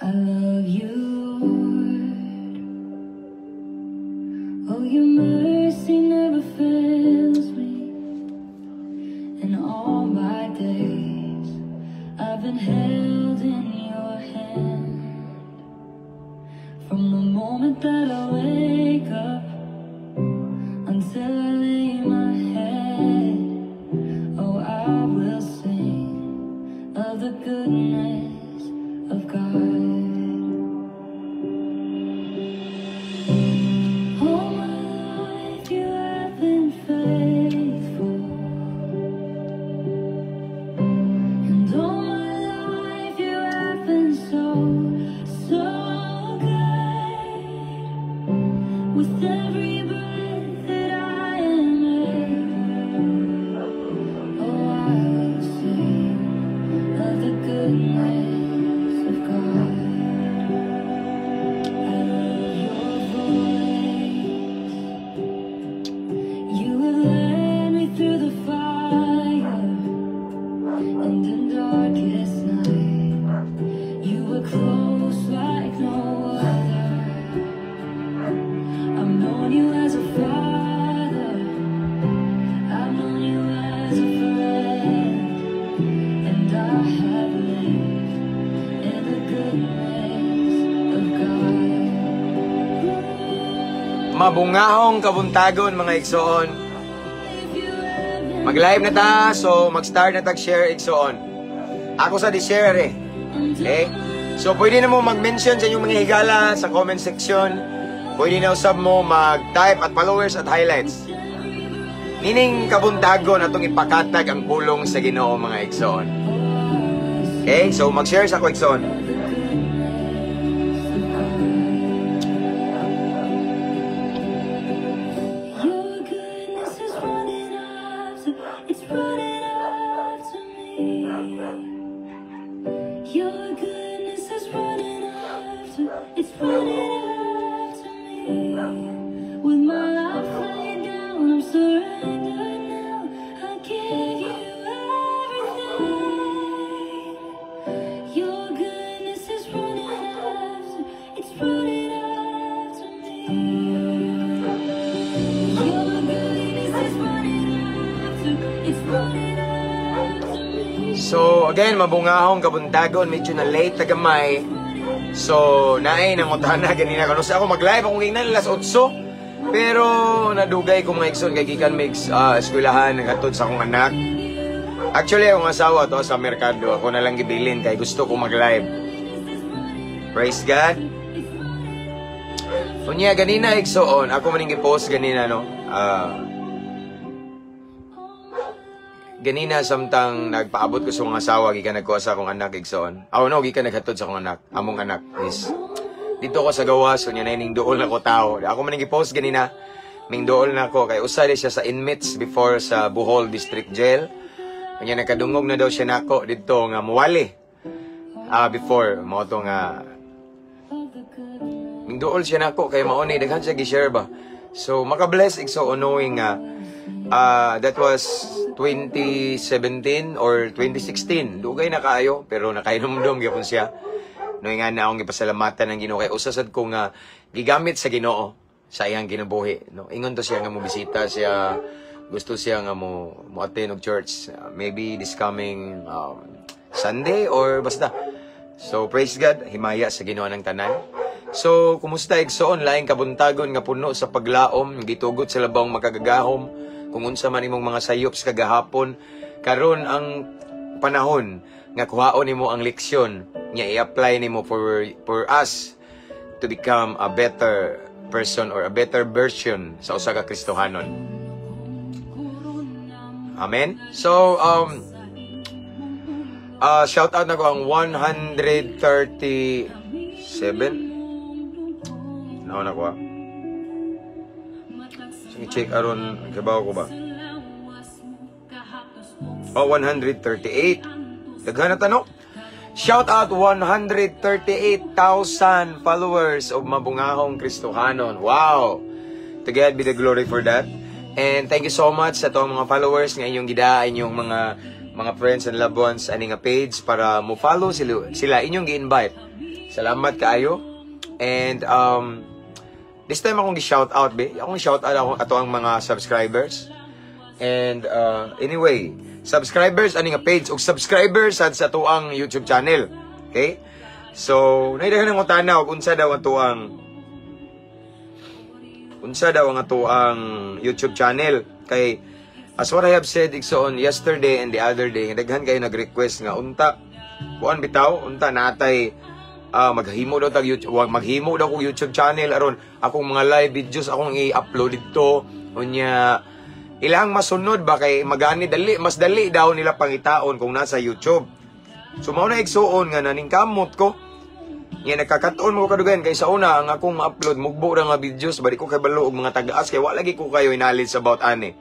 I love you, Lord. Oh, your mercy never fails me. In all my days, I've been held in your hand. From the moment that I wake up until I lay my head, oh, I will sing of the goodness of God. All my life you have been faithful. And all my life you have been so, so good. With every breath that I am able, oh, I will sing of the goodness of God. I love your voice. You have led me through the fire and in darkest night. You were close like no other. I've known you as a father. I've known you as a friend. And I have lived in the goodness of God. Mabungahong kabuntagon, mga igsoon. Mag-live na ta, so mag-start na tag share, igsoon. Ako sa di-share eh. Okay? So pwede na mo mag-mention sa inyong mga higala sa comment section. Pwede na usab mo mag-type at followers at highlights. Nining kabuntagon atong ipakatag ang pulong sa Ginoo, mga igsoon. Okay? So mag-share sa ako, igsoon. Your goodness is running after, it's running after me. Your goodness is running after, it's running after me. With my life laid down, I'm surrendered now. I give you everything. Your goodness is running after, it's running after me. Your goodness is running after, it's running after me. So again, mabungahong kabuntagon, medyo na late ta gamay. So naay nangutana ganina kano sa ako mag-live, akong gingnan alas 8. Pero nadugay ko, mga igsoon, kay gikan mix eskwelahan, naghatod sa akong anak. Actually, akong asawa to sa merkado, ako na lang gibilin kay gusto ko mag-live. Praise God. Unya ganina, igsoon, ako maning gi-post ganina, no. Ganina samtang nagpaabot ko sa akong asawa gikan nagkuha sa akong anak, igsoon. Oh no, gikan naghatod sa akong anak. Among anak is dito ko sa gawas, unya na ning duol na ko tao. Ako man gi-post ganina, ning duol na ko kay usa siya sa inmates before sa Bohol District Jail. Unya nakadungog na daw siya nako didto nga muwali. Before mao to nga ning duol siya nako kay mao ni daghan siya gi-share ba. So maka-bless, igsoon, knowing nga that was 2017 or 2016. Dugay na kaayo pero nakainomdom gyapon siya. No nga na akong gipasalamatan ng Ginoo kay usa sad ko nga gigamit sa Ginoo sa iyang kinabuhi, no? Ingon to siya nga mo bisita siya, gusto siya nga mo mo attend og church, maybe this coming Sunday or basta. So praise God, himaya sa Ginoo ng tanan. So kumusta, igsoon? Laing kabuntagon nga puno sa paglaom, gitugot sa labawng makagagahom. Kung unsa man imong mga sayop sa kagahapon, karon ang panahon nga kuhaon nimo ang leksyon nga i-apply nimo for us to become a better person or a better version sa usa ka Kristohanon. Amen. So shout out na ko ang 137 na na ko. Sige, check aron kabaw ko ba. Oh, 138. Daghan na tanong. Shout out 138,000 followers of Mabungahong Kristohanon. Wow! To God be the glory for that. And thank you so much sa atong mga followers nga inyong gida, inyong mga friends and loved ones ani nga page para mo follow sila, sila inyong gi-invite. Salamat kaayo. And this time akong gi-shout out be. Akong shout out ako ato ang mga subscribers. And anyway, subscribers ani nga page ug subscribers sad sa atoang YouTube channel. Okay? So, naay daghan nangutana og unsa daw ang atoang YouTube channel kay as what I have said, igsoon, yesterday and the other day, daghan kayo nag-request nga unta kuan bitaw, unta natay maghimo daw tag YouTube, wag maghimo daw kog YouTube channel aron akong mga live videos akong i-upload didto, unya ilang masunod ba kay magani dali, mas dali daw nila pangitaon kung nasa YouTube. So mao na, igsuon, nga naningkamot ko. Nga nagkakatuon mo kadugayan kay sa una ang akong ma-upload mugbo ra nga videos bali ko kabalo og mga taga-as kay wala lagi ko kayo knowledge about ani.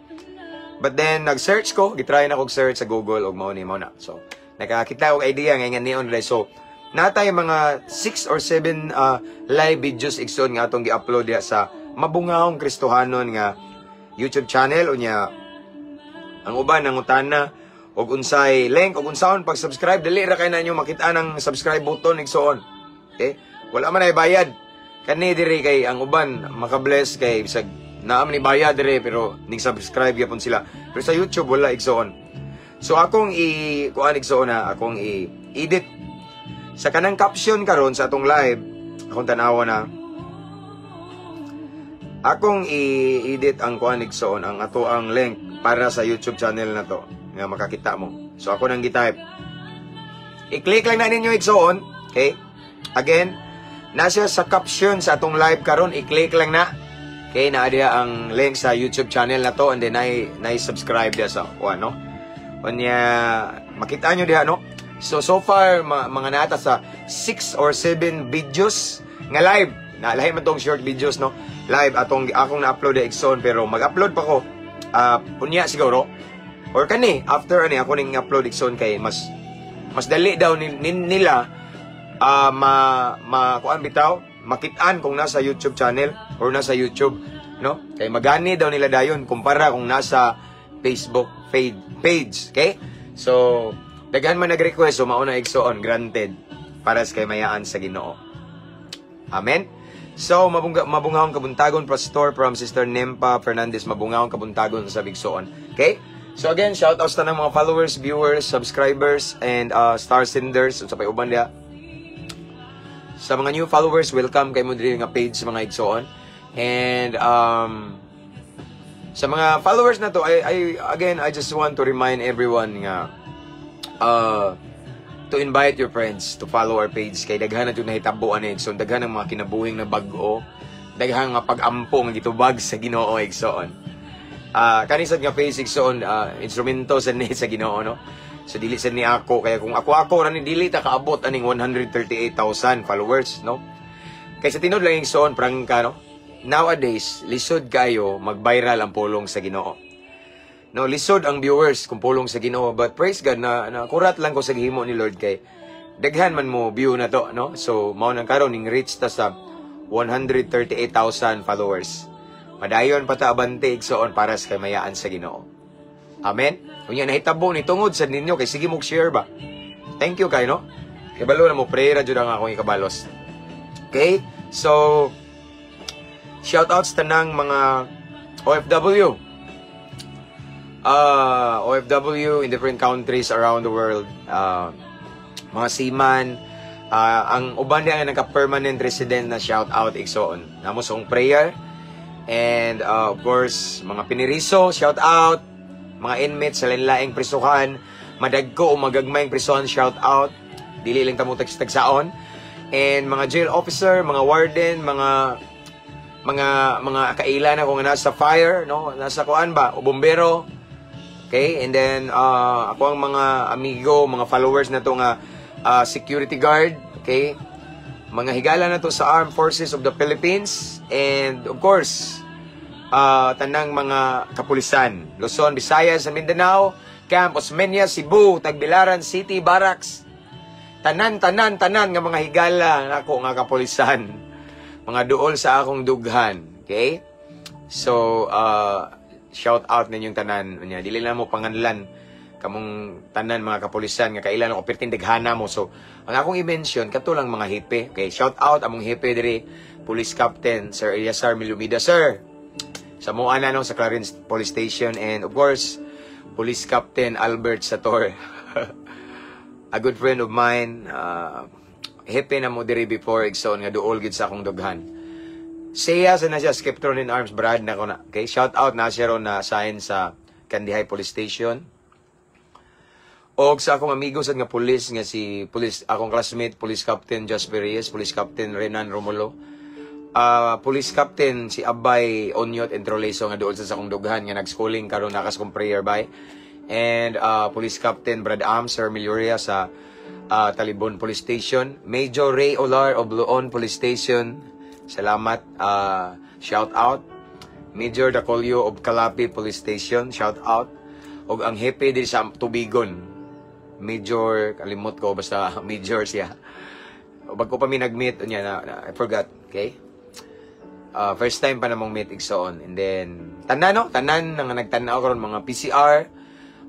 But then nag-search ko, gitry na kog search sa Google og mao ni mao na. So nakakita og idea nga nion dai. So natay mga 6 or 7 live videos, igsoon, nga atong gi-upload diha sa Mabungahong Kristohanon nga YouTube channel. Unya ang uban nangutana og unsay link og unsaon pag-subscribe. Dali ra kay na inyo makita ng subscribe button, igsoon. Okay? Wala man ay bayad. Kani diri kay ang uban makabless kay bisag naa man ni bayad diri pero ning subscribe gyapon sila. Pero sa YouTube wala, igsoon. So akong i kuan, igsoon, na akong i edit sa kanang caption karon sa atong live, akong tanawa na akong i-edit ang kuan, igsoon, ang ato ang link para sa YouTube channel na to nga makakita mo. So ako nang gi-type. I-click lang na ninyo, igsoon. Okay? Again, nasa sa caption sa atong live karon, i-click lang na. Okay, naa diha ang link sa YouTube channel na to and then na subscribe diha sa kuan, no. Unya makita nyo diha, no. So so far mga nata sa 6 or 7 videos nga live. Na lahi man tong short videos, no. Live atong akong na-upload igsoon pero mag-upload pa ko. Unya siguro or kani after ani ako ning upload, igsoon, kay mas mas dali daw nila ma ma kuan bitaw makitaan kung nasa YouTube channel or nasa YouTube, no, kay magani daw nila dayon kumpara kung nasa Facebook page. Okay, so daghan man nag-request, so mao na, igsoon, granted para sa kaymayaan sa Ginoo. Amen. So mabungahong kabuntagon, Pastor, from Sister Nempa Fernandez. Mabungahong kabuntagon sa igsoon. Okay. So again, shout out sa tanang mga followers, viewers, subscribers and star senders sa pay uban diha. Sa mga new followers, welcome kay mo diri nga page, mga igsoon. And sa mga followers na to, I again, I just want to remind everyone nga to invite your friends to follow our page kay daghan na jud nahitabo ani, igsoon, daghan ang mga kinabuhing na bag-o, daghan nga pag-ampo nga gitubag sa Ginoo, igsoon. Kani sad nga page, igsoon, instrumento sa ni sa Ginoo, no. So dili sad ni ako kaya kung ako-ako ra ni dili ta kaabot aning 138,000 followers, no. Kay sa tinuod lang, igsoon, prangka, no. Nowadays lisod kayo mag-viral ang pulong sa Ginoo. No, lisod ang viewers kung pulong sa Ginoo, but praise God na kurat lang ko sa gihimo ni Lord kay daghan man mo view na to, no? So mao nang karon ning reach ta sa 138,000 followers. Madayon pa ta abante, igsoon, para sa kaymayaan sa Ginoo. Amen. Unya nahitabo ni tungod sa ninyo kay sige mo share ba. Thank you kay, no. Kabalo na mo pray ra jud ang akong ikabalos. Okay? So shout outs tanang mga OFW. OFW in different countries around the world. Mga seaman, ang uban diha nga nagka-permanent resident na, shout out, igsoon. Namo sa prayer. And of course, mga piniriso, shout out. Mga inmates sa lain-laing prisuhan, madagko o magagmayng prisuhan, shout out. Dili lang tamo tagsaon. And mga jail officer, mga warden, mga kaila na kung nasa fire, no? Nasa kuan ba, o bombero. Okay? And then ako ang mga amigo, mga followers na to nga security guard, okay? Mga higala na to sa Armed Forces of the Philippines and of course, tanang mga kapulisan, Luzon, Visayas, and Mindanao, Camp Osmeña, Cebu, Tagbilaran City, Barracks. Tanan, tanan, tanan nga mga higala nako nga kapulisan. Mga duol sa akong dughan. Okay? So, shout out ninyong tanan. Unya, dili na mo panganlan. Kamong tanan mga kapulisan nga kailan ako perting daghana mo. So, ang akong i-mention kato lang mga hepe. Okay, shout out among hepe diri, Police Captain Sir Eliasar Milumida, sir. Sa moa na, no, sa Clarence Police Station and of course, Police Captain Albert Sator. A good friend of mine, hepe na mo diri before, igsoon, nga duol gid sa akong dughan. Siya sa na siya, Skeptron in Arms, Brad na ko na. Okay, shout out na siya ron na sign sa Kandihay Police Station. Og sa akong amigo sad nga police nga si police, akong classmate, Police Captain Jasper Reyes, Police Captain Renan Romulo. Police Captain si Abay Onyot Entroleso nga duol sa akong dughan nga nag-schooling karon nakas kong prayer by. And Police Captain Brad Am Sir Miluria sa Talibon Police Station, Major Ray Olar of Loon Police Station. Salamat, shout out. Major Dacolio of Calapi Police Station, shout out. Og ang hepe diri sa Tubigon, Major, kalimot ko, basta major siya. Bago pa mi nag-meet niya na, I forgot, okay? First time pa namong meet, igsoon. And then tanan, no, tanan nga nagtan-aw karon, mga PCR,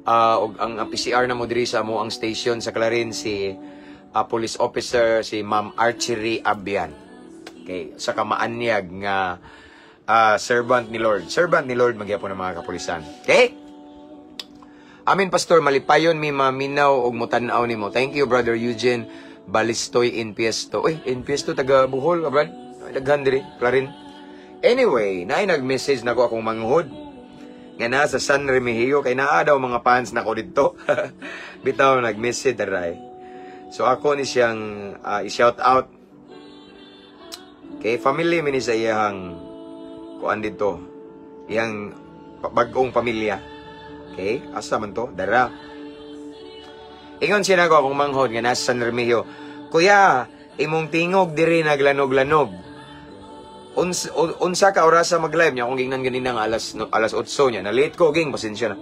og ang PCR na mo diri sa amo ang station sa Clarin, si police officer si Ma'am Archery Abian. Okay, sa kamaanyag nga servant ni Lord. Servant ni Lord magyapon ng mga kapulisan. Okay? Amen, Pastor, malipayon mi maminaw og mutan-aw nimo. Thank you, Brother Eugene Balistoy in Piesto. Uy, in Piesto, taga Bohol, brad. Daghan diri, Clarin. Anyway, naay nag-message nako, akong manghod nga nasa San Remigio, kay naa daw mga fans nako didto. Bitaw nag-message daray. So ako ni siyang i-shout out. Kay family mi ni sa iyang kuan dito. Iyang bag-ong pamilya. Okay? Asa man to? Dara. Ingon siya nako, akong manghod nga nasa San Remigio. "Kuya, imong tingog diri naglanog-lanog. Unsa ka orasa mag-live niya?" Akong gingnan ganina nga alas no, alas 8 niya. Na late ko ging, pasensya na.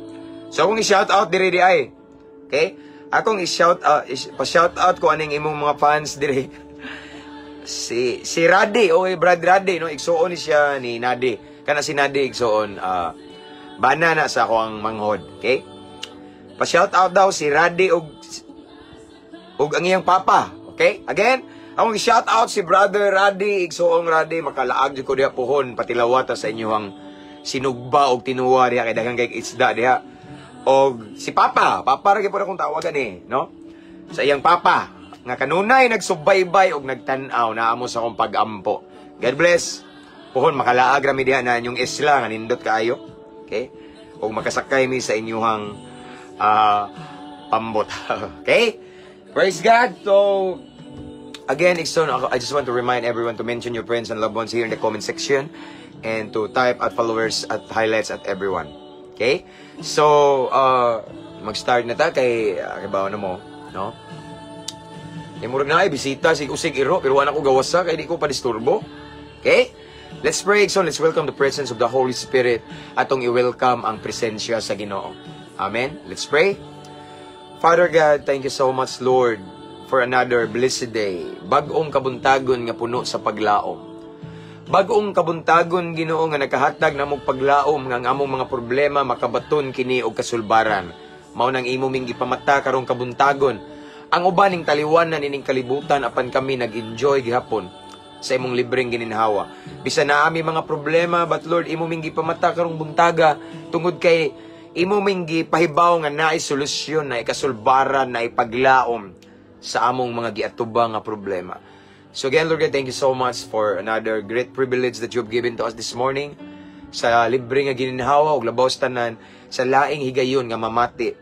So akong i-shout out diri di ay. Okay? Akong i-shout out, pa-shout out ko aning imong mga fans diri. Si Radi, okay, Brad Radi, no, igsuon ni siya ni Nadi. Kana si Nadi, igsuon, bana na sa ako ang manghod, okay? Pa-shout out daw si Radi og ang iyang papa, okay? Again, akong i-shout out si Brother Radi, igsuong Radi, makalaag jud ko diha puhon, patilawata sa inyong sinugba og tinuwa diha kay daghang kay isda diha. Og si Papa, Papa ra gyud akong tawagan eh, no? Sa iyang papa nga kanunay nagsubaybay og nagtan-aw naamo sa akong pag-ampo. God bless. Puhon makalaag ra mi diha na inyong isla nga nindot kaayo. Okay? Og makasakay mi sa inyuhang pambot. Okay? Praise God. So again, Igsoon, I just want to remind everyone to mention your friends and loved ones here in the comment section and to type at followers, at highlights, at everyone. Okay? So, mag-start na ta kay kibaw na mo, no? Kay murag na ay bisita si Usig Iro, pero wala ko gawasa kay di ko pa disturbo. Okay? Let's pray, Igsoon. Let's welcome the presence of the Holy Spirit. Atong i-welcome ang presensya sa Ginoo. Amen. Let's pray. Father God, thank you so much, Lord, for another blessed day. Bag-ong kabuntagon nga puno sa paglaom. Bag-ong kabuntagon, Ginoo, nga nakahatag namong paglaom nga ang among mga problema makabaton kini og kasulbaran. Mao nang imo ming gipamata karong kabuntagon. Ang uban ning taliwanan ining kalibutan, apan kami nag-enjoy gihapon sa imong libreng gininhawa. Bisan naa mi mga problema, but Lord, imo ming gipamata karong buntaga tungod kay imo ming gipahibaw nga naay solusyon, na ikasulbaran, na ipaglaom sa among mga giatubang nga problema. So again, Lord God, thank you so much for another great privilege that you have given to us this morning sa libre nga gininhawa ug labaw sa tanan sa laing higayon nga mamati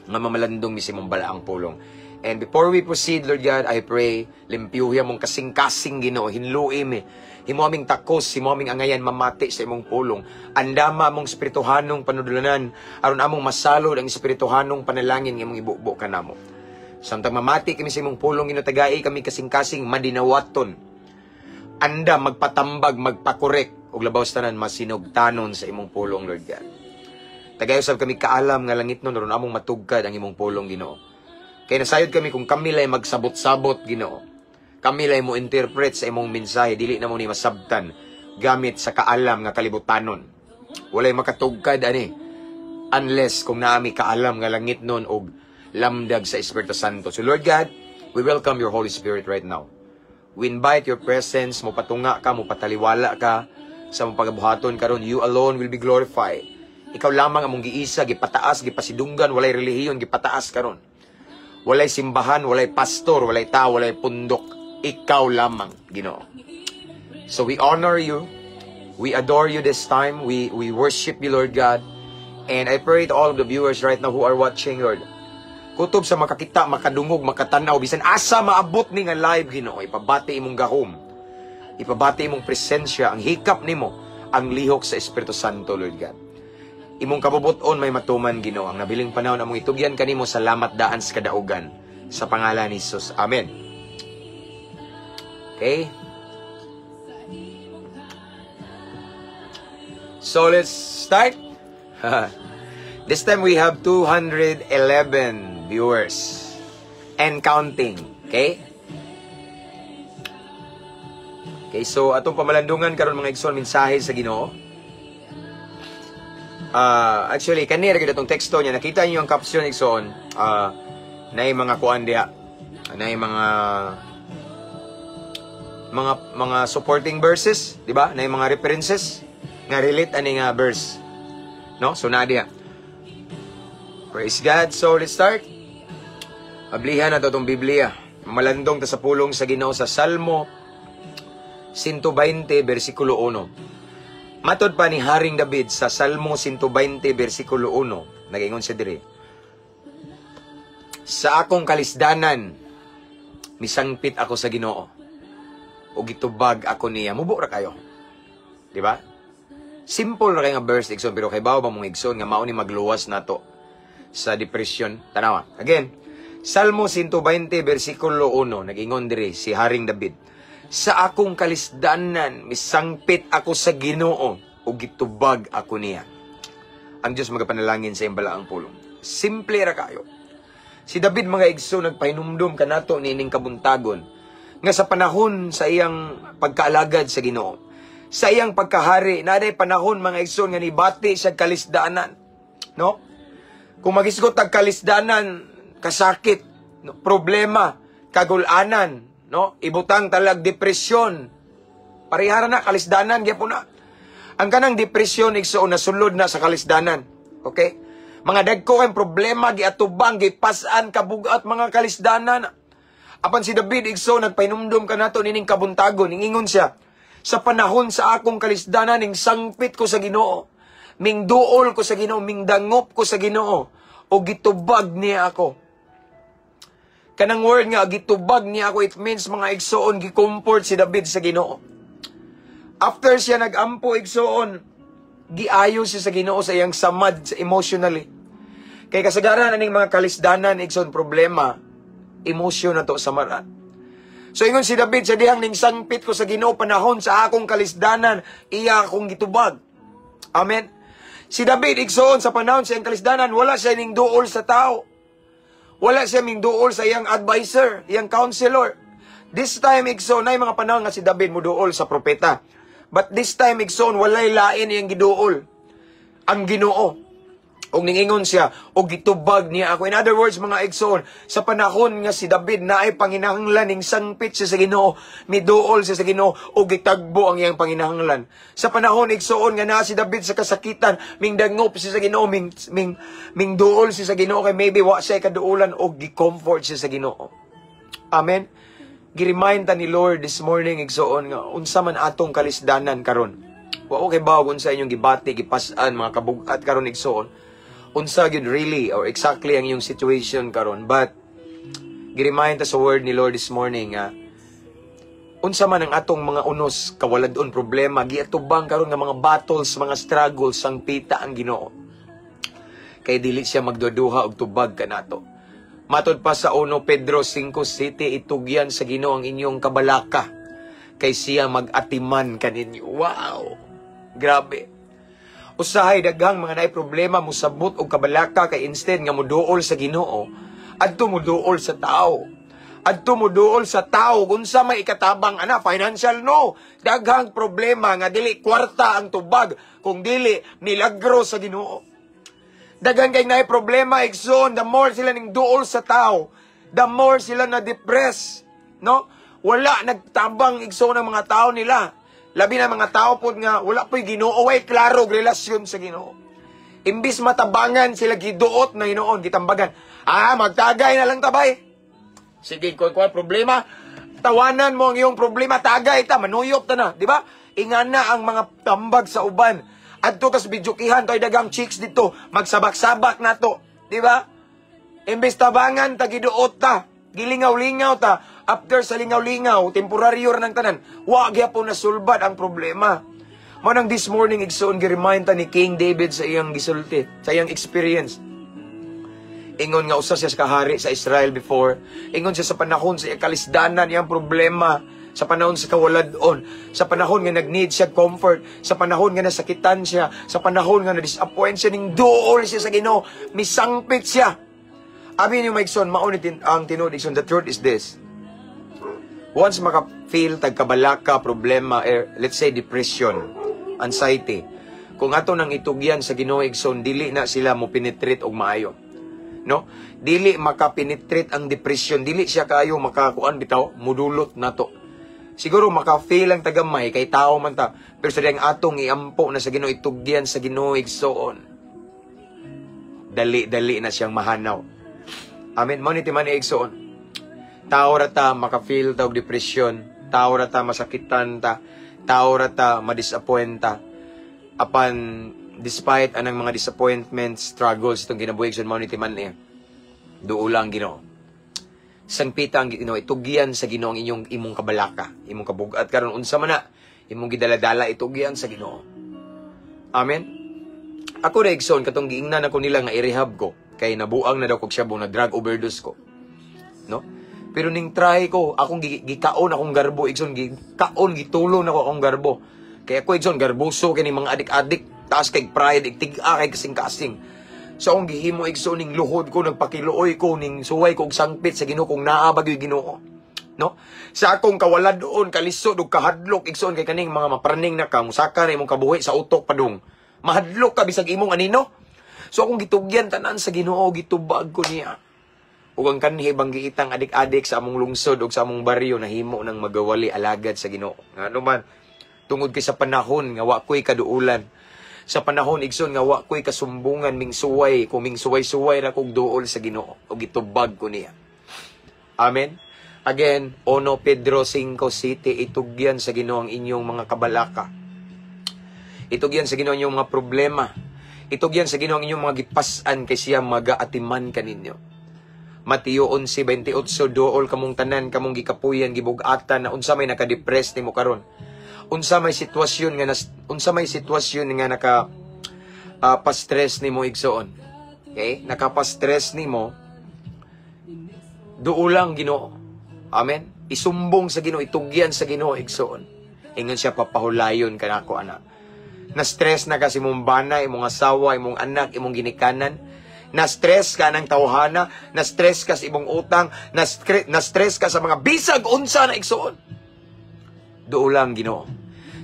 nga mamalandong mi sa imong balaang pulong. And before we proceed, Lord God, I pray, limpyuhi among kasing-kasing, Ginoo, hinlui mi. Himo aming takos, himo aming angayan mamati sa imong pulong. Andama among espirituhanong panudlanan, aron among masalod ang espirituhanong panalangin nga imong ibubo kanamo. Samtang mamati kami sa imong pulong, Ginoo, tagai kami kasing-kasing madinawaton. Anda magpatambag, magpakorek, ug labaw sa tanan masinugtanon sa imong pulong, Lord God. Tagay usab kami kaalam nga langit nun aron among matugkad ang imong pulong, Ginoo. Kay nasayod kami kung kami lay magsabot-sabot, Ginoo. Kami lay mo interpret sa imong mensahe, dili na mo ni masabtan gamit sa kaalam nga kalibutanon. Walay makatugkad ani. Unless kung naa mi kaalam nga langit nun og lamdag sa Espiritu Santo. So Lord God, we welcome your Holy Spirit right now. We invite your presence, mo patunga ka, mo pataliwala ka sa mong pagabuhaton karon. You alone will be glorified. Ikaw lamang among giisa, gipataas, gipasidunggan, walay relihiyon, gipataas karon. Walay simbahan, walay pastor, walay tao, walay pundok. Ikaw lamang, Ginoo. So we honor you. We adore you this time. We worship you, Lord God. And I pray to all of the viewers right now who are watching, Lord. Kutob sa makakita, makadungog, makatanaw, bisan asa maabot ni nga live, Ginoo, ipabati imong gahom. Ipabati imong presensya, ang hikap nimo, ang lihok sa Espiritu Santo, Lord God. Imong kabubuton may matuman, Ginoo. Ang nabiling panahon among itugyan kanimo, salamat daan sa kadaugan. Sa pangalan ni Jesus. Amen. Okay? So let's start. This time we have 211 viewers and counting. Okay? Okay, so atong pamalandungan karon, mga igsoon, mensahe sa Ginoo. Actually, kani ra gyud atong teksto niya. Nakita niyo ang caption, igsoon. Naay mga kuan diha. Naay mga supporting verses, di ba? Naay mga references nga relate ani nga verse. No? So naa diha. Praise God. So let's start. Ablihan na to itong Biblia. Malandong ta sa pulong sa Ginoo sa Salmo 120 versikulo 1. Matod pa ni Haring David sa Salmo 120 versikulo 1, nagaingon siya diri. "Sa akong kalisdanan, misangpit ako sa Ginoo. O gitubag ako niya." Mubo ra kayo. Di ba? Simple ra kay nga verse, igsoon, pero kay ba mong, igsoon, nga mao ni magluwas nato sa depression? Tanawa. Again, Salmo 120 versikulo 1, nag-ingon diri si Haring David. "Sa akong kalisdanan, misangpit ako sa Ginoo ug gitubag ako niya." Ang Diyos magapanalangin sa iyang balaang pulong. Simple ra kayo. Si David, mga igsoon, nagpahinumdum kanato niining kabuntagon nga sa panahon sa iyang pagkaalagad sa Ginoo, sa iyang pagkahari, naay panahon, mga igsoon, nga nibati siya kalisdanan, no? Kung magisgot tag kalisdanan, kasakit, no? Problema, kagulanan, no? Ibutang talag depresyon. Parehara na kalisdanan gyapon na. Ang kanang depresyon, igsoon, nasulod na sa kalisdanan. Okay? Mga dagko kay problema giatubang, gipas-an, kabugat, mga kalisdanan. Apan si David, igsoon, nagpahinumdum kanato nining kabuntagon, ningingon siya, "Sa panahon sa akong kalisdanan, ning sangpit ko sa Ginoo. Mingduol ko sa Ginoo, mingdangop ko sa Ginoo, o gitubag niya ako." Kanang word nga gitubag niya ako, it means, mga igsoon, gi-comfort si David sa Ginoo. After siya nagampo, igsoon, giayo siya sa Ginoo sa iyang samad sa emotionally. Kay kasagaran aning mga kalisdanan, igsoon, problema, emosyon na to sa marat. So ingon si David sa dihang ning sangpit ko sa Ginoo panahon sa akong kalisdanan, iya akong gitubag. Amen. Si David, igsoon, sa panahon sa iyang kalisdanan, wala siya ning duol sa tao. Wala siya ning duol sa iyang advisor, iyang counselor. This time, igsoon, naay mga panahon nga si David muduol sa propeta. But this time, igsoon, walay lain iyang giduol. Ang Ginoo. Og ningingon siya, og gitubag niya ako. In other words, mga igsoon, sa panahon nga si David naay panginahanglan, ning sangpit siya sa Ginoo, miduol siya sa Ginoo, og gitagbo ang iyang panginahanglan. Sa panahon, igsoon, nga naa si David sa kasakitan, mingdangop siya sa Ginoo, ming duol siya sa Ginoo kay maybe wa siya kaduolan, og gi-comfort siya sa Ginoo. Amen. Gi-remind ta ni Lord this morning, igsoon, nga unsa man atong kalisdanan karon. Wa ko kay bawog unsa inyong gibati, gipas-an, mga kabugat karon, igsoon. Unsa gyud really or exactly ang iyong situation karon, but gi-remind ta sa word ni Lord this morning nga unsa man ang atong mga unos, kawaladon, problema, giatubang karon nga mga battles, mga struggles, sangpita ang Ginoo. Kay dili siya magduduha og tubag kanato. Matod pa sa 1 Pedro 5:7, "Itugyan sa Ginoo ang inyong kabalaka kay siya mag-atiman kaninyo." Wow! Grabe. Usahay daghang mga naay problema musabot og kabalaka kay instead nga muduol sa Ginoo, adto muduol sa tao. Adto muduol sa tao unsa may ikatabang ana, financial, no. Daghang problema nga dili kwarta ang tubag kung dili milagro sa Ginoo. Daghan kay naay problema, igsoon, the more sila ning duol sa tao, the more sila na depress, no? Wala nagtabang, igsoon, ang mga tao nila. Labi na mga tao pod nga wala po'y Ginoo, way klaro og relasyon sa Ginoo. Imbis matabangan sila, giduot na hinoon, gitambagan. "Ah, magtagay na lang tabay. Sige, kung kuan problema, tawanan mo ang iyong problema, tagay ta, manuyop ta na," di ba? Ingana ang mga tambag sa uban. "Adto tas videokehan to, ay dagang chicks dito, magsabak-sabak na to," di ba? Imbes tabangan ta, giduot ta, gilingaw-lingaw ta. After sa lingaw-lingaw, temporaryo ra ng tanan. Wa gyapon na sulbad ang problema. Mao nang this morning, igsoon, gi-remind ta ni King David sa iyang gisulti, sa iyang experience. Ingon nga usa siya sa kahari sa Israel before. Ingon siya sa panahon sa iyang kalisdanan, iyang problema, sa panahon sa kawaladon, sa panahon nga nag-need siya comfort, sa panahon nga nasakitan siya, sa panahon nga na-disappoint siya, ning duol siya sa Ginoo, misangpit siya. Abi niyo, maigsoon, mao ni ang tinuod, igsoon, the truth is this. Once maka-feel tag kabalaka, problema, let's say depression, anxiety, kung ato nang itugyan sa Ginoo, igsoon, dili na sila mo penetrate og maayo. No? Dili maka-penetrate ang depression, dili siya kayo makakuan bitaw, mudulot nato. Siguro maka-feel ang tagamay kay tao man ta, pero sa diyang atong iampo na sa Ginoo, itugyan sa Ginoo, igsoon, dali-dali na siyang mahanaw. Amen. Mao ni timan igsoon. Tao ra ta, maka-feel ta og depression, tao ra ta, masakitan ta, tao ra ta, ma-disappoint ta. Apan despite anang mga disappointments, struggles itong kinabuhi, igsoon, mao ni timan eh. Duola ang Ginoo. Sangpita ang Ginoo, itugyan sa Ginoo ang inyong imong kabalaka, imong kabugat karon, unsa man na imong gidaladala, itugyan sa Ginoo. Amen. Ako na, igsoon, katong giingnan ako nila nga i-rehab ko kay nabuang na daw kog shabu, na drug overdose ko. No? Pero ning try ko, akong gikaon akong garbo, igsoon, gikaon, gitulon ako akong garbo. Kaya ako, igsoon, garboso kini mga adik-adik, taas kay pride, tig-a kay kasing-kasing. So akong gihimo, igsoon, ning luhod ko, nagpakiluoy ko, ning suway ko og sangpit sa Ginoo kung naa ba gyud Ginoo. No? Sa akong kawaladon, kalisod ug kahadlok, igsoon, kay kaning mga mapraning na ka, musaka na imong kabuhi sa utok padung. Mahadlok ka bisag imong anino. So akong gitugyan tanan sa Ginoo, gitubag ko niya. Ug ang kanhi bang giitang adik-adik sa among lungsod ug sa among baryo nahimo ng magawali alagad sa Ginoo. Ngano man, tungod kay sa panahon nga wa ko'y kaduulan. Sa panahon, igsoon, nga wa ko'y kasumbungan, mingsuway ko, mingsuway-suway ra kog duol sa Ginoo ug gitubag ko niya. Amen. Again, Uno Pedro 5:7, itugyan sa Ginoo ang inyong mga kabalaka. Itugyan sa Ginoo ang inyong mga problema. Itugyan sa Ginoo ang inyong mga gipas-an kay siya magaatiman kaninyo. Mateo 11:28, duol kamong tanan, kamong gikapuyan, gibugatan na, unsa may nakadepress nimo karon. Unsa may sitwasyon nga naka pa-stress nimo, igsoon. Okay? Nakapa-stress nimo, duolang Ginoo. Amen. Isumbong sa Ginoo, itugyan sa Ginoo, igsoon. Ingon siya, "Papahulayon ka nako, anak." Na-stress na kasi imong bana, imong asawa, imong anak, imong ginikanan. Na-stress ka ng tawhana, na-stress ka sa imong utang, na-stress ka sa mga bisag unsa na, igsoon. Duolang Ginoo.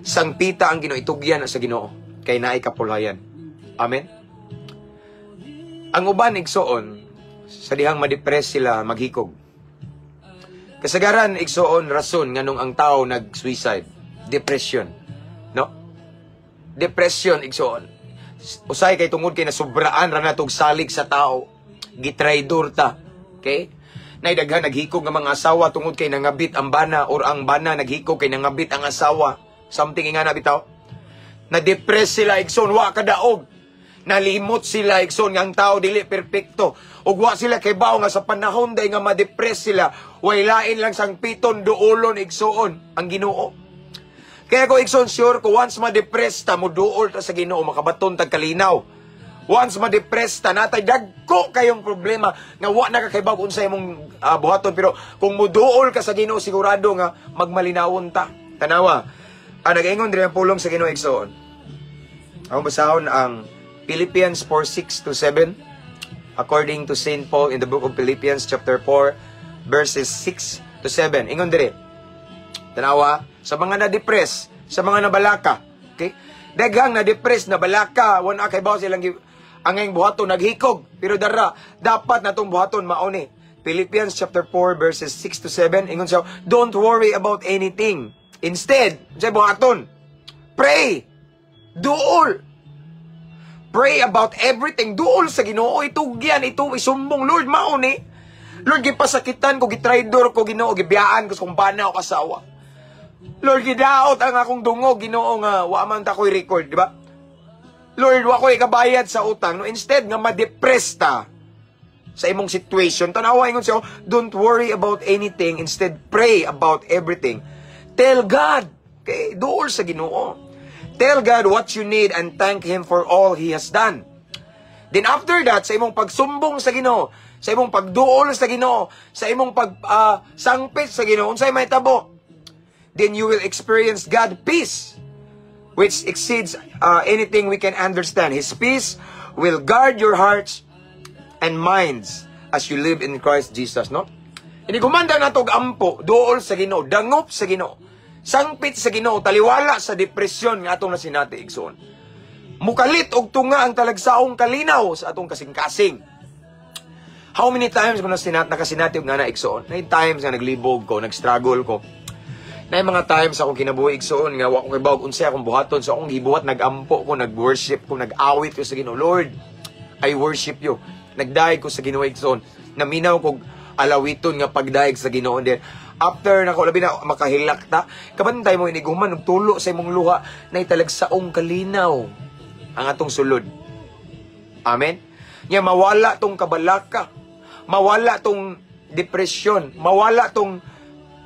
Sangpita ang Ginoo, itugyan na sa Ginoo kay naay kapulayan. Amen. Ang uban, igsoon, sa dihang ma-depress sila, maghikog. Kasagaran, igsoon, rason nganong ang tao nag-suicide, depression. No? Depression, igsoon. Usay kay tungod kay nasubraan ra natog salig sa tao. Gitraidor ta. Okay? Nay daghan naghikog nga mga asawa tungod kay nangabit ang bana or ang bana naghikog kay nangabit ang asawa. Something nga na bitaw. Na-depress sila, igsoon, wa kadaog. Nalimot sila, igsoon, nga ang tao dili perpekto. Ug wa sila kay nga sa panahon day nga ma-depress sila, way lain lang sangpiton, duolon, igsoon, ang Ginoo. Kaya ko, igsoon, sure ko once ma-depress ta, mo duol ta sa Ginoo, makabaton tag kalinaw. Once ma-depress ta, natay dagko kayong problema nga wa na ka kaybaw unsa imong buhaton, pero kung muduol ka sa Ginoo, sigurado nga magmalinawon ta. Tanawa. Ah, nag-ingon diri ang pulong sa Ginoo, igsoon. Ang basahon ang Philippians 4:6 to 7 according to St. Paul in the book of Philippians chapter 4 verses 6 to 7. Ingon diri. Tanawa, sa mga na-depress, sa mga nabalaka, okay? Daghang na-depress, nabalaka, wala kay bawo silang Ang iyang buhaton naghikog, pero dara dapat natong buhaton mao ni Philippians chapter 4 verses 6 to 7. Ingon siya, "Don't worry about anything. Instead," unsay buhaton? "Pray." Duol. Pray about everything. Duol sa Ginoo, itugyan, ito isumbong, "Lord, mao ni. Lord, gipasakitan ko, gitraidor ko, Ginoo, gibiyaan ko sa kong bana o kasawa. Lord, gidaot ang akong dungog, Ginoo, nga wa man ta ko'y record," di ba? "Lord, wa ko'y kabayad sa utang." No, instead nga ma-depress ta sa imong situation, tanawa, ingon siya, "Don't worry about anything, instead pray about everything." Tell God. Okay, duol sa Ginoo. Tell God what you need and thank Him for all He has done. Then after that, sa imong pagsumbong sa Ginoo, sa imong pagduol sa Ginoo, sa imong pag sangpit sa Ginoo, unsay mahitabo? Then you will experience God peace, which exceeds anything we can understand. His peace will guard your hearts and minds as you live in Christ Jesus, no? Inigumanda na og ampo, duol sa Ginoo, dangop sa Ginoo, sangpit sa Ginoo, taliwala sa depresyon nga atong nasinati, igsoon. Mukalit og tunga ang talagsaong kalinaw sa atong kasing-kasing. How many times ko na nakasinati og nga na, igsoon? Nine times nga naglibog ko, nag-struggle ko. Na mga times akong kinabuhi, igsoon, nga wa ko kibaw unsay akong buhaton, so akong gibuhat, nag-ampo ko, nag-worship ko, nag-awit ko sa Ginoo. "Lord, I worship you." Nagdayeg ko sa Ginoo, igsoon. Naminaw ko alawiton nga pagdayeg sa Ginoo. Then after nako, labi na makahilak ta, kabantay mo iniguman og tulo sa imong luha na italagsaong kalinaw ang atong sulod. Amen. Nya mawala tong kabalaka, mawala tong depression, mawala tong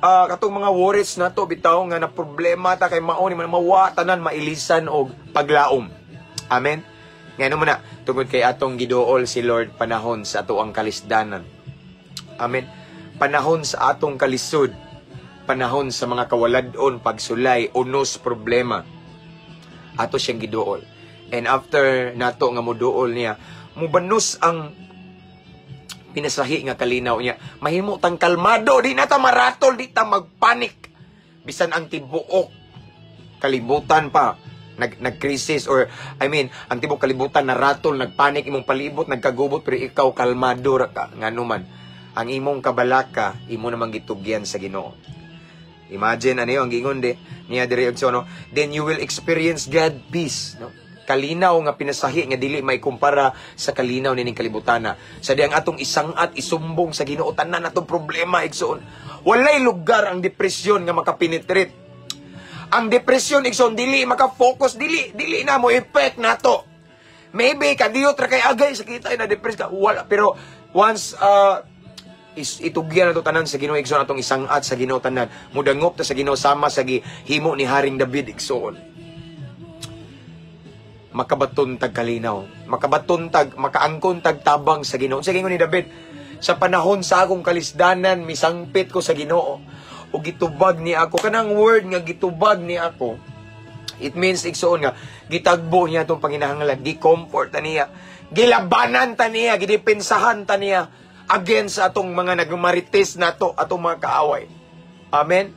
katong mga worries nato bitaw nga na problema ta kay mao ni man, mawa tanan, mailisan og paglaom. Amen. Ngano mo na tungod kay atong giduol si Lord panahon sa ato ang kalisdanan. Amen. Panahon sa atong kalisod, panahon sa mga kawaladon, pagsulay, unos, problema. Ato siyang giduol. And after nato nga moduol niya, mubanos ang pinasahi nga kalinaw niya. Mahimo tang kalmado, di na ta maratol, di ta magpanik. Bisan ang tibuok kalibutan pa nag nag-crisis or I mean, ang tibuok kalibutan naratol, nagpanik imong palibot, nagkagubot, pero ikaw kalmado ra ka, ngano man ang imong kabalaka imo namang gitugyan sa Ginoo. Imagine ano ang giingon de niya diri og no, then you will experience God peace, no, kalinaw nga pinasahi nga dili may kumpara sa kalinaw nining kalibutana. Sa di ang atong isang-at isumbong sa Ginoo tanan atong problema, igsoon, walay lugar ang depresyon nga makapenetrate. Ang depresyon, igsoon, dili maka-focus, dili dili na mo effect nato. Maybe kadiyot ra kay agay sakita na depress ka, wala, pero once itugyan na to tanan sa Ginoo, igsoon, atong isang-at sa Ginoo tanan, mudangop ta sa Ginoo sama sa gihimo ni Haring David, igsoon, makabaton tag kalinaw, makabaton tag, makaangkon tag tabang sa Ginoo. Sa ni David, "Sa panahon sa akong kalisdanan misangpit ko sa Ginoo ug gitubag ni ako." Kanang word nga "gitubag ni ako," it means, igsoon, nga gitagbo niya atong panginahanglan, gi-comfort ta niya, gilabanan ta niya, gidepensahan ta niya against sa atong mga nagmarites nato, atong mga kaaway. Amen.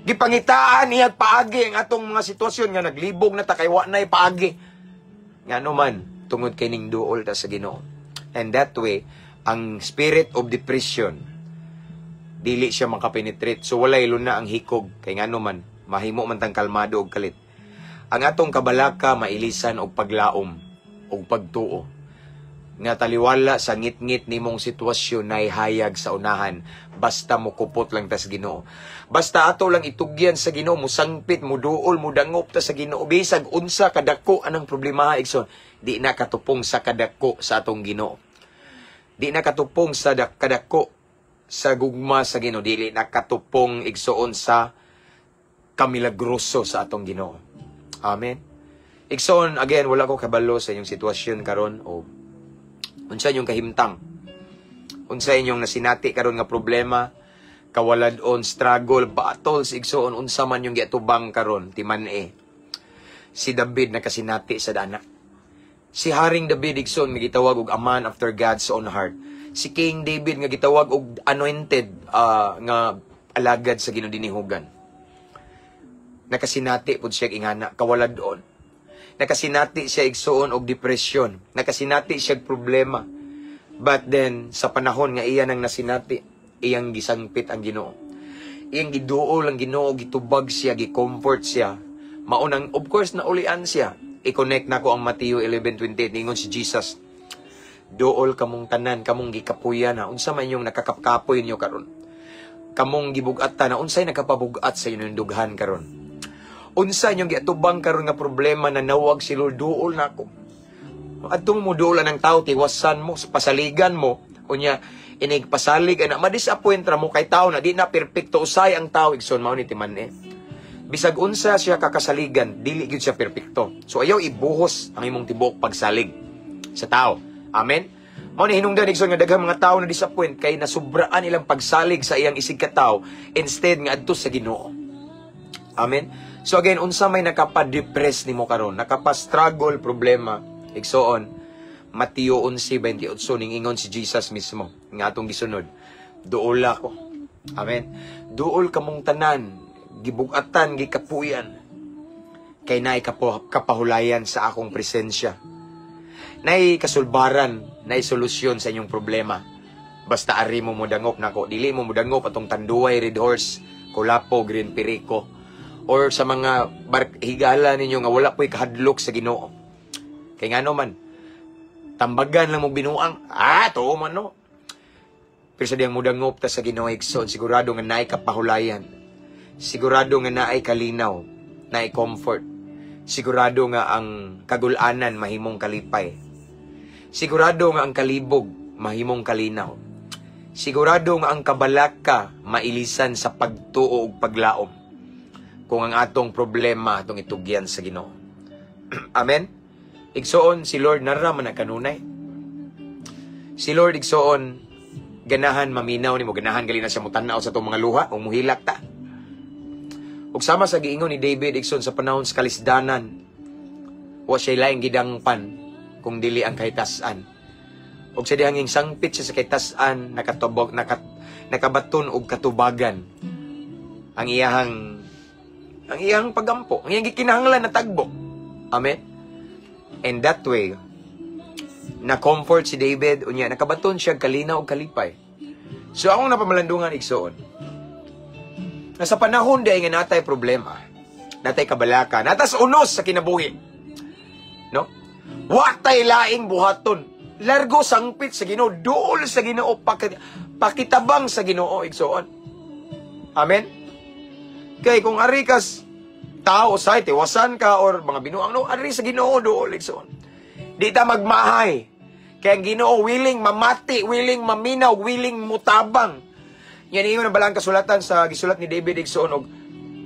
Gipangitaan niya paagi ang atong mga sitwasyon nga naglibog na ta kay wa nay paagi. Ngano man tungod kay ning duol ta sa Ginoo. And that way, ang spirit of depression dili siya makapenetrate. So walay luna ang hikog kay ngano man mahimo man tang kalmado og kalit. Ang atong kabalaka mailisan og paglaom og pagtuo nga taliwala sa ngit-ngit nimong sitwasyon na hayag sa unahan, basta mo kupot lang ta sa Ginoo, basta ato lang itugyan sa Ginoo, musangpit, muduol, mudangop ta sa Ginoo, bisag unsa kadako anang problema, igsoon, di na katupong sa kadako sa atong Ginoo, di na katupong sa kadako sa gugma sa Ginoo, dili na katupong, igsoon, sa kamilagroso sa atong Ginoo. Amen. Igsoon, again, wala ko kabalo sa inyong sitwasyon karon o unsa inyong kahimtang. Unsa inyong nasinati karon nga problema, kawalad-on, struggle, battles, igsoon, unsa man yung giatubang karon, timan-e. Si David nakasinati sa dana. Si Haring David, igsoon, nga gitawag og a man after God's own heart. Si King David nga gitawag og anointed nga alagad sa Ginoo dinihugan. Nakasinati pud siya ingana kawalad-on. Nakasinati siya, igsuon, og depression. Nakasinati siya og problema. But then, sa panahon nga iya nang nasinati, iyang gisangpit ang Ginoo. Iyang giduol ang Ginoo, gitubag siya, gi-comfort siya. Maunang, of course, naulian siya. I-connect nako ang Mateo 11:28. Ningon si Jesus, "Duol kamong tanan, kamong gikapuyan na, unsa man inyong nakakapkapoy ninyo karon. Kamong gibugatan na, unsay nakapabugat sa inyong dughan karon. Unsa inyong giatubang karon nga problema na nawag si Lord, duol nako." Adto mo duol ng tao, tiwasan mo, pasaligan mo, unya inig pasalig ana, ma-disappoint ra mo kay tao na, di na perpekto usay ang tao, igsoon, mao ni timan eh. Bisag unsa siya kakasaligan, dili gyud siya perpekto. So ayaw ibuhos ang imong tibuok pagsalig sa tao. Amen. Mao ni hinungdan, igsoon, nga daghang mga tao na disappoint kay nasubraan ilang pagsalig sa iyang isig ka tao instead nga adto sa Ginoo. Amen. So again, unsa may nakapa-depress nimo karon, nakapa-struggle problema, igsoon, Mateo 11:28, ning ingon si Jesus mismo nga atong gisunod. "Duola ko." Amen. "Duol kamong tanan, gibugatan, gikapuyan. Kay naay kapahulayan sa akong presensya. Naay kasulbaran, naay solusyon sa inyong problema. Basta ari mo modangop nako, dili mo modangop atong Tanduay Red Horse, Kulapo, Green Perico, or sa mga higala ninyo nga wala po'y kahadlok sa Ginoo. Kay ngano man, tambagan lang mo binuang, ah, tuo man no. Pero sa diyang mudangop ta sa Ginoo, igsoon, sigurado nga naay kapahulayan. Sigurado nga naay kalinaw, naay comfort. Sigurado nga ang kagulanan mahimong kalipay. Sigurado nga ang kalibog mahimong kalinaw. Sigurado nga ang kabalaka mailisan sa pagtuo ug paglaom, kung ang atong problema atong itugyan sa Ginoo. Amen. Igsoon, si Lord nara man na kanunay. Si Lord, igsoon, ganahan maminaw nimo, ganahan gali na siya mutanaw sa atong mga luha o muhilak ta. Ug sama sa giingon ni David, igsoon, sa panahon sa kalisdanan, wa siya laing gidangpan kung dili ang kahitas-an. Ug sa dihang sangpit siya sa kahitas-an, nakatubog, nakabaton og katubagan ang iyang pagampo, ang iyang gikinahanglan na tagbo. Amen. And that way, na comfort si David, unya nakabaton siya kalinaw ug kalipay. So akong napamalandungan, igsoon, na sa panahon diay nga natay problema, natay kabalaka, natas unos sa kinabuhi. No? Wa tay laing buhaton. Largo sangpit sa Ginoo, duol sa Ginoo, pakitabang sa Ginoo, igsoon. Amen. Kay kung ari kas tao sa tiwasan ka or mga binuang no, ari sa Ginoo duol, igsoon. Di ta magmahay. Kay ang Ginoo willing mamati, willing maminaw, willing mutabang. Yan ingon ang balang kasulatan sa gisulat ni David, igsoon,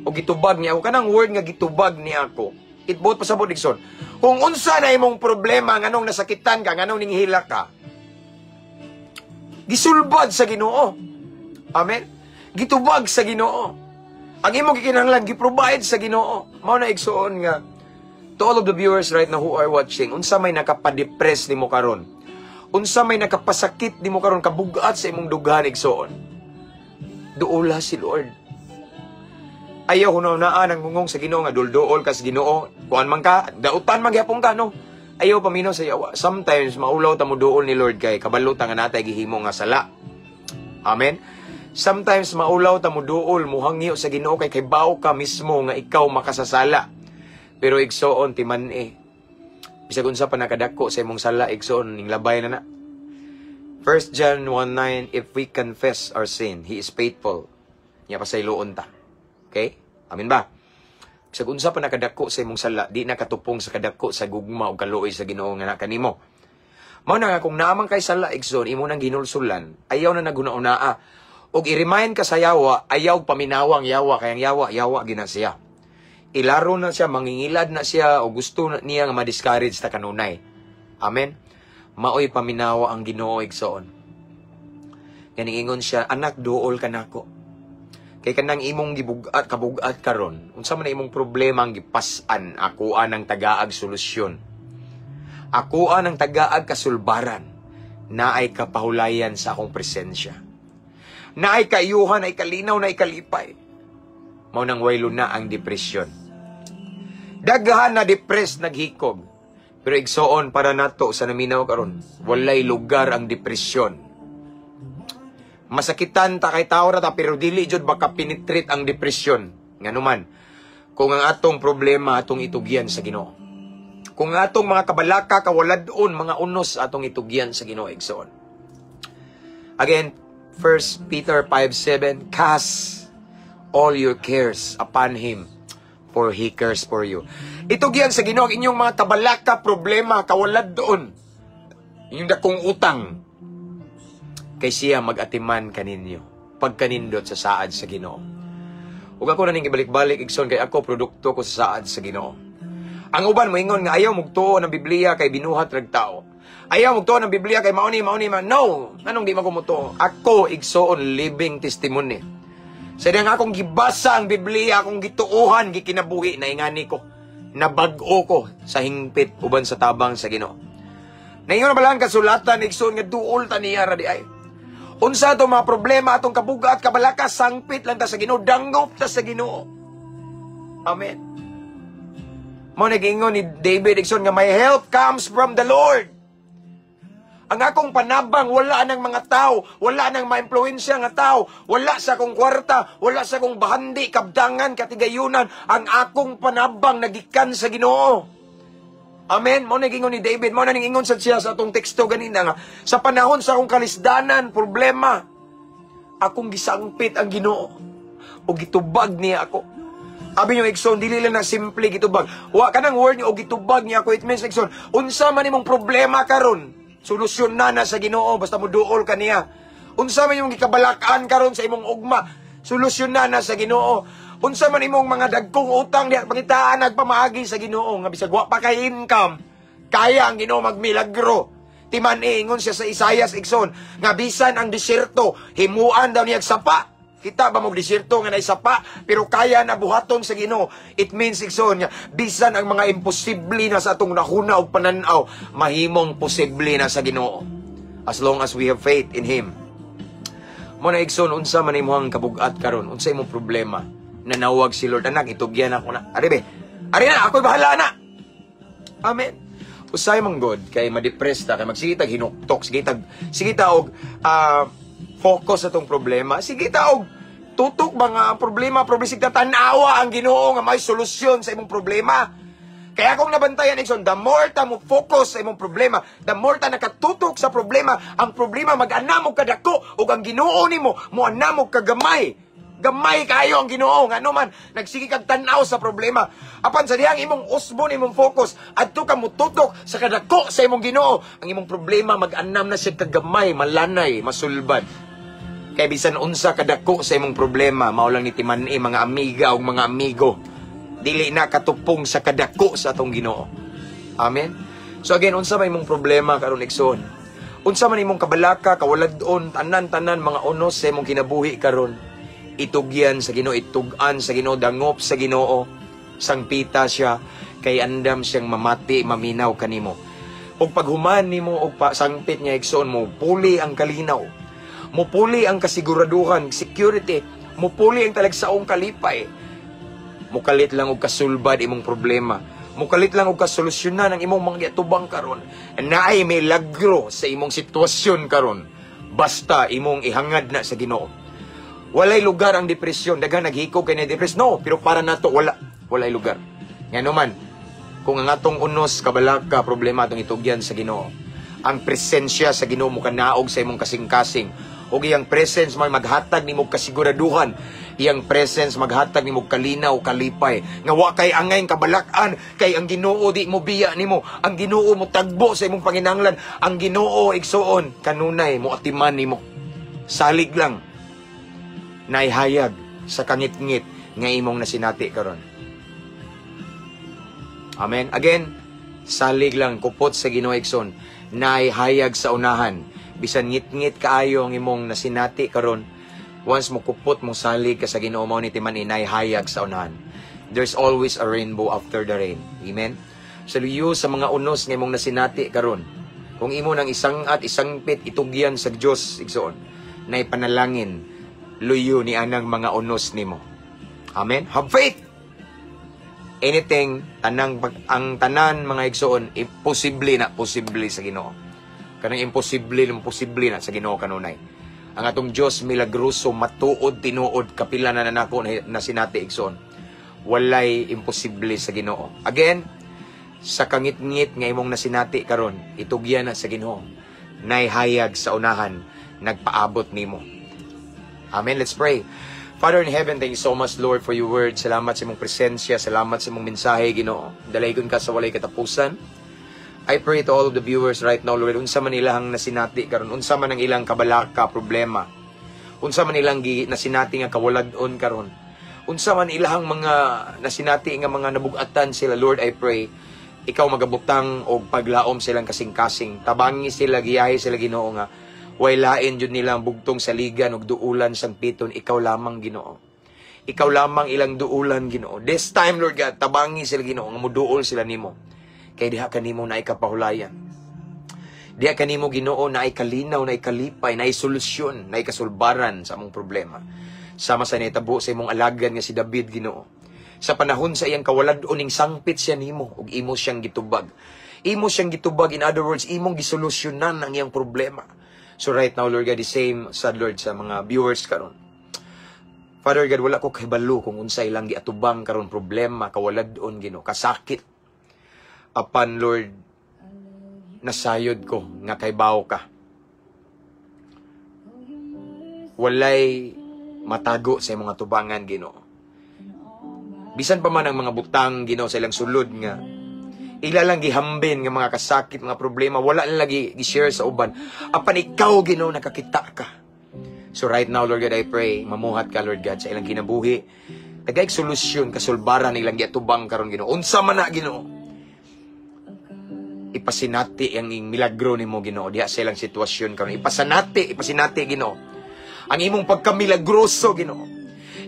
og gitubag niya ako. Kanang word nga "gitubag niya ako." Itbuot pasabot, igsoon. Kung unsa na imong problema, nganong nasakitan ka, nganong ninghila ka, gisulbad sa Ginoo. Amen. Gitubag sa Ginoo. Ang imong gikinahanglan gi-provide sa Ginoo. Mao na, igsoon, nga to all of the viewers right now who are watching, unsa may nakapa-depress nimo karon? Unsa may nakapasakit nimo karon, kabugat sa imong dughan, igsoon? Duola si Lord. Ayaw hunahunaan ang gungong sa Ginoo nga dulduol ka sa Ginoo, kuan man ka, dautan man gyapon ka no. Ayaw paminaw sa yawa. Sometimes maulaw ta mo duol ni Lord kay kabalo ta nga natay gihimo nga sala. Amen. Sometimes maulaw ta mo duol, muhangyo sa Ginoo kay kaybaw ka mismo nga ikaw makasasala. Pero igsoon, timan eh. Bisag unsa pa nakadako sa imong sala, igsoon, ning labay na na. 1 John 1:9, "If we confess our sin, He is faithful." Nya pasayloon ta. Okay? Amen ba? Bisag unsa pa nakadako sa imong sala, di na katupong sa kadako sa gugma o kaluoy sa Ginoo nga kanimo. Mao na nga kung naamang kay sala, igsoon, imo nang ginulsulan, ayaw na naguna-unaa. Og i-remind ka sa yawa, ayaw paminawang yawa, kay ang yawa, yawa gina siya. Ilaro na siya, mangingilad na siya, o gusto na niya nga ma-discourage ta kanunay. Amen? Maoy paminawa ang Ginoo, igsoon. Ganing ingon siya, "Anak, duol ka nako. Kay kanang imong gibugat, kabugat karon, unsa man na imong problema ang gipas-an, ako ang tagaag solusyon. Ako ang tagaag kasulbaran, naay kapahulayan sa akong presensya. Naay kaiyuhan, naay kalinaw, naay kalipay." Mao nang waylo na ang depresyon. Daghan na depressed, naghikog. Pero igsoon, para nato sa naminaw karon, walay lugar ang depresyon. Masakitan ta kay tao ra ta, pero dili jud baka penetrate ang depresyon. Nganuman, kung ang atong problema atong itugyan sa Ginoo. Kung ang atong mga kabalaka, kawalad-on, mga unos atong itugyan sa Ginoo, igsoon. Again, 1 Peter 5:7, "Cast all your cares upon Him, for He cares for you." Itugyan sa Ginoo ang inyong mga kabalaka, problema, kawalad-on, inyong dakong utang. Kay siya mag-atiman kaninyo pagkanindot sa saad sa Ginoo. Ug ako na ning ibalik-balik, igsoon, kay ako produkto ko sa saad sa Ginoo. Ang uban moingon nga ayaw mugtuo ng Biblia kay binuhat rag tao. Ayaw mugtuo ng Biblia kay mauni mauni ma. No, anong di mo mutuo? Ako, igsoon, living testimony. Sa diyang akong gibasa ang Biblia, akong gituohan, gikinabuhi na ingani ko. Nabag-o ko sa hingpit uban sa tabang sa Ginoo. Naingon na bala ang kasulatan, igsoon, nga duol ta niya ra di ay. Unsa ato mga problema, atong kabugat, kabalaka, sangpit lang ta sa Ginoo, dangop ta sa Ginoo. Amen. Mo nagingon ni David, igsoon, nga "My help comes from the Lord." Ang akong panabang wala nang mga tao, wala nang maimpluwensya nga tao, wala sa akong kwarta, wala sa akong bahandi, kabdangan, katigayunan. Ang akong panabang nagikan sa Ginoo. Amen. Mo nagingon ni David, mo na ingon sa siya sa atong teksto ganina nga sa panahon sa akong kalisdanan, problema, akong gisangpit ang Ginoo o gitubag niya ako. Abi nyo, igsoon, dili lang na simple gitubag. Wa kanang word niyo "o gitubag niya ako", it means, igsoon, unsa man imong problema karon, solusyon na na sa Ginoo basta mo duol ka niya. Unsa man imong gikabalak-an karon sa imong ugma, solusyon na na sa Ginoo. Unsa man imong mga dagkong utang diha, pangitaan nagpamaagi sa Ginoo nga bisag wa pa kay income, kaya ang Ginoo magmilagro. Timan ingon siya sa Isayas, igsoon, nga bisan ang disyerto himuan daw niya sapa. Kita ba mo disyerto nga naisapa, pero kaya na buhaton sa Ginoo? It means, igsoon, nga bisan ang mga imposible na sa atong nahuna og pananaw, mahimong posible na sa Ginoo. As long as we have faith in Him. Mo na, igsoon, unsa man imong kabugat karon, unsa imong problema? Nanawag si Lord, "Anak, itugyan ako na. Ari be. Ari na, ako'y bahala na." Amen. Usay man god kay ma-depress ta kay magsige tag hinuktok, sige ta og focus sa tong problema. Sige ta og tutok ba nga ang problema, problema, sige ta tan-awa ang Ginoo nga may solusyon sa imong problema. Kaya kung nabantayan, igsoon, the more ta mo focus sa imong problema, the more ta nakatutok sa problema, ang problema mag-anam og kadako ug ang Ginoo nimo mo-anam og kagamay. Gamay kayo ang Ginoo ngano man nagsige kag tan-aw sa problema. Apan sa dihang imong usbon imong focus adto ka mututok sa kadako sa imong Ginoo, ang imong problema mag-anam na siya kagamay, malanay, masulbad. Kay bisan unsa kadako sa imong problema, mao lang ni timan-i, mga amiga ug mga amigo. Dili na katupong sa kadako sa atong Ginoo. Amen. So again, unsa may imong problema karon, igsoon? Unsa man imong kabalaka, kawalad-on, tanan-tanan mga unos sa imong kinabuhi karon? Itugyan sa Ginoo, itug-an sa Ginoo, dangop sa Ginoo. Sangpita siya kay andam siyang mamati, maminaw kanimo. Ug paghuman nimo og pa sangpit niya, igsoon, mo puli ang kalinaw. Mupuli ang kasiguraduhan, security, mupuli ang talagsaong kalipay. Mukalit lang og kasulbad imong problema. Mukalit lang og kasolusyonan ang imong mga giatubang karon. Naay milagro sa imong sitwasyon karon. Basta imong ihangad na sa Ginoo. Walay lugar ang depresyon. Daghan naghikog kay na depress. No, pero para nato wala. Walay lugar. Ngano man, kung ang atong unos, kabalaka, problema atong itugyan sa Ginoo. Ang presensya sa Ginoo mo kanaog sa imong kasing-kasing. Ug iyang presence may maghatag nimo kasiguraduhan. Iyang presence maghatag nimo kalinaw, kalipay. Nga wa kay angay kabalak-an kay ang Ginoo di mo biya nimo. Ang Ginoo mo tagbo sa imong panginahanglan. Ang Ginoo, igsoon, kanunay mo atiman nimo. Salig lang naihayag sa kangitngit nga imong nasinati karon. Amen. Again, salig lang kupot sa Ginoo, igsoon, naihayag sa unahan. Bisan ngit-ngit kaayo ang imong nasinati karon, once mo kupot, mo salig ka sa Ginoo, mao ni timan naihayag sa unahan. There's always a rainbow after the rain. Amen. Sa luyo sa mga unos nga imong nasinati karon, kung imo nang isang at isangpit itugyan sa Dios, igsoon, naipanalangin luyo ni anang mga unos nimo. Amen. Have faith. Anything, tanang ang tanan, mga igsoon, imposible na posible sa Ginoo. Kanang imposible na posible na sa Ginoo kanunay. Ang atong Dios milagroso, matuod, tinuod, kapila na nako na sinati, igsoon. Walay imposible sa Ginoo. Again, sa kangitngit nga imong nasinati karon, itugyan na sa Ginoo. Naihayag sa unahan, nagpaabot nimo. Amen. Let's pray. Father in heaven, thank you so much, Lord, for your word. Salamat sa imong presensya. Salamat sa imong mensahe, Ginoo. Dalaygon ka sa walay katapusan. I pray to all of the viewers right now, Lord, unsa man ilang nasinati karon, unsa man ang ilang kabalaka, problema, unsa man ilang nasinati nga kawalad-on karon, unsa man ilang mga nasinati nga mga nabugatan sila, Lord, I pray, ikaw magabutang og paglaom silang kasing-kasing. Tabangi sila, giyahe sila, Ginoo, nga way lain jud nila ang bugtong saligan ug duulan sang piton, ikaw lamang, Ginoo. Ikaw lamang ilang duulan, Ginoo. This time, Lord God, tabangi sila, Ginoo, nga muduol sila nimo. Kay diha kanimo naay kapahulayan. Diha kanimo, Ginoo, naay kalinaw, naay kalipay, naay solusyon, naay kasulbaran sa among problema. Sama sa nitabo sa imong alagad nga si David, Ginoo. Sa panahon sa iyang kawalad-on, ning sangpit siya nimo ug imo siyang gitubag. Imo siyang gitubag, in other words, imong gisolusyonan ang iyang problema. So right now, Lord God, the same sad, Lord, sa mga viewers karon. Father God, wala ko kahibalo kung unsa ilang giatubang karon problema, kawalad-on, Ginoo, kasakit. Apan, Lord, nasayod ko nga kaybaw ka. Walay matago sa imong atubangan, Ginoo. Bisan pa man ang mga butang, Ginoo, sa ilang sulod nga ila lang gihambin nga mga kasakit, mga problema, wala lang lagi gi-share sa uban. Apan ikaw, Ginoo, nakakita ka. So right now, Lord God, I pray, mamuhat ka, Lord God, sa ilang kinabuhi. Tagaig solusyon, kasulbaran ilang giatubang karon, Ginoo. Unsa man na, Ginoo. Ipasinati ang ing milagro nimo, Ginoo, diha sa ilang sitwasyon karon. Ipasanati, ipasinati, Ginoo, ang imong pagkamilagroso, Ginoo.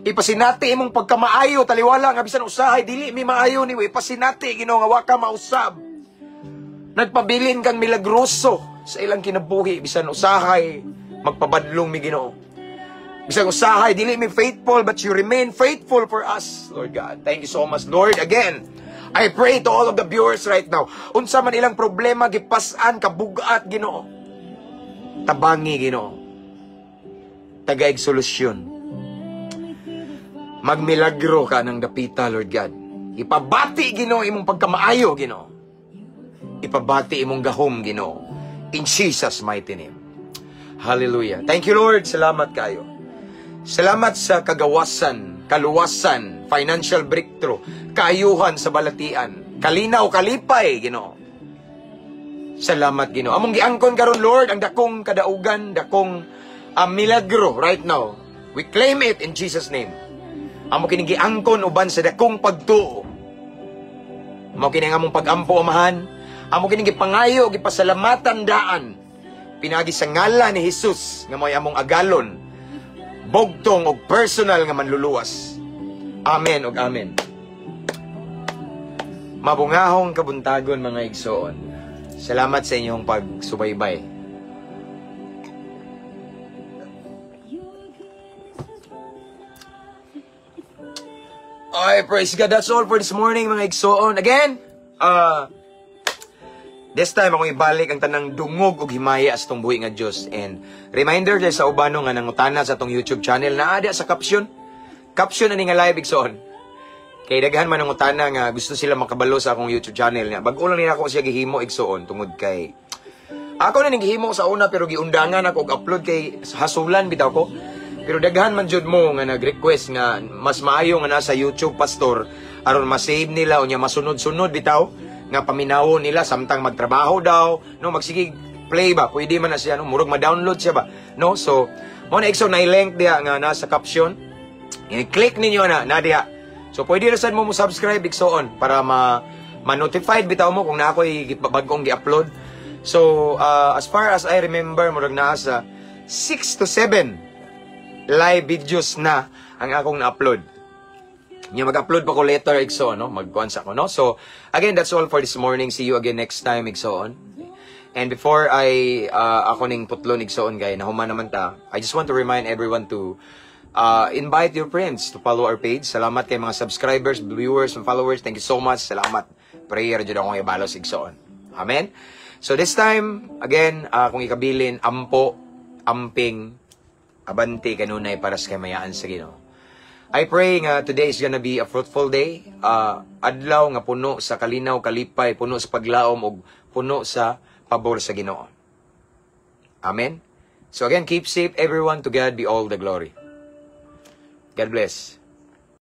Ipasinati imong pagkamaayo, taliwala nga bisan usahay dili mi maayo nimo, ipasinati, Ginoo, nga wa ka mausab. Nagpabilin kang milagroso sa ilang kinabuhi bisan usahay magpabadlong mi, Ginoo. Bisan usahay dili mi faithful, but you remain faithful for us, Lord God. Thank you so much, Lord. Again, I pray to all of the viewers right now. Unsa man ilang problema, gipas-an, kabugat, Ginoo. Tabangi, Ginoo. Tagaig solusyon. Magmilagro ka ng dapita, Lord God. Ipabati, Ginoo, imong pagkamaayo, Ginoo. Ipabati imong gahom, Ginoo. In Jesus' mighty name. Hallelujah. Thank you, Lord. Salamat kayo. Salamat sa kagawasan, kaluwasan, financial breakthrough, kaayuhan sa balatian, kalinaw, kalipay, Ginoo. Salamat, Ginoo. Among giangkon karon, Lord, ang dakong kadaugan, dakong milagro right now. We claim it in Jesus' name. Amo kining giangkon uban sa dakong pagtuo. Mao kini ang among pag-ampo, Amahan. Amo kining gipangayo, gipasalamatan daan. Pinagi sa ngalan ni Jesus nga mo'y among agalon, bogtong og personal nga manluluwas. Amen ug amen. Mabungahong kabuntagon, mga igsoon. Salamat sa inyong pagsubaybay. Your goodness is running after, it's running Ay, praise God. That's all for this morning, mga igsoon. Again, this time akong ibalik ang tanang dungog ug himaya sa tong buhi nga Dios. And reminder dahil sa ubano nga nangutana sa tong YouTube channel na ada sa caption. Caption ani nga live, igsoon. Kay daghan man nangutana nga gusto sila makabalo sa akong YouTube channel niya. Bag-o lang ni ako siya gihimo, igsoon, tungod kay ako na ning gihimo sa una pero giundangan ako og upload kay hasulan bitaw ko. Pero daghan man jud mo nga nag-request nga mas maayo nga nasa YouTube, Pastor, aron ma-save nila unya masunod-sunod bitaw nga paminawon nila samtang magtrabaho daw, no, magsige play ba, pwede man na siya, no, murag ma-download siya ba, no? So mo na, igsoon, na link diha nga nasa caption. I-click ninyo na na diha. So pwede ra sad mo mo subscribe, igsoon, para ma ma-notified bitaw mo kung na ako'y bagong gi-upload. So as far as I remember, murag naa sa 6 to 7 live videos na ang akong na-upload. Nya mag-upload pa ko later, igsoon, no? Magkuan sa ko, no? So, again, that's all for this morning. See you again next time, igsoon. And before I ako ning putlon, igsoon, kay nahuman naman ta, I just want to remind everyone to Invite your friends to follow our page. Salamat kay mga subscribers, viewers, and followers. Thank you so much. Salamat. Prayer jud akong ibalos, igsoon. Amen. So this time, again, kung ikabilin, ampo, amping, abante kanunay para sa kamayaan sa Ginoo. I pray nga today is gonna be a fruitful day. Adlaw nga puno sa kalinaw, kalipay, puno sa paglaom ug puno sa pabor sa Ginoo. Amen. So again, keep safe, everyone. To God be all the glory. God bless.